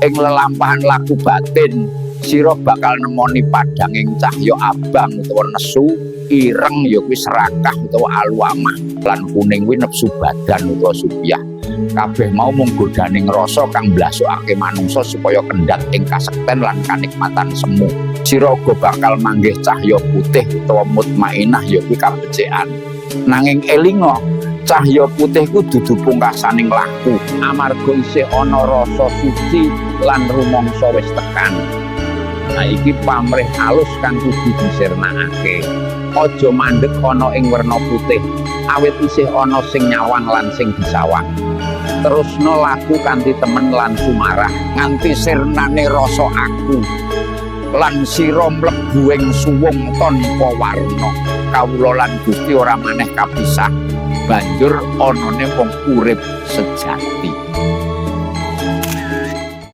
Ing lelampahan laku batin, sira bakal nemoni padhanging cahya abang utawa nesu, ireng ya kuwi serakah utawa aluamah, lan kuning kuwi nepsu badan utawa supiah. Kabeh mau mung godhaning rasa kang mblasukake manungsa supaya kendhat ing kasekten lan kanikmatan semu. Sira uga bakal manggih cahya putih utawa mutmainah, ya kuwi kabecikan. Nanging elinga, cahya putih ku dudu pungkasaning laku, amarga isih ana rasa suci lan rumangsa wis tekan. Nah, iki pamrih alus kang kudu disirnakake. Aja mandeg ana ing werna putih, awit isih ana sing nyawang lan sing disawang. Terusno laku kanthi temen lan sumarah nganti sirnane rasa aku lan sira mlebu ing suwung tanpa warna. Kawula lan Gusti ora maneh kapisah. Banjur anane wong urip sejati.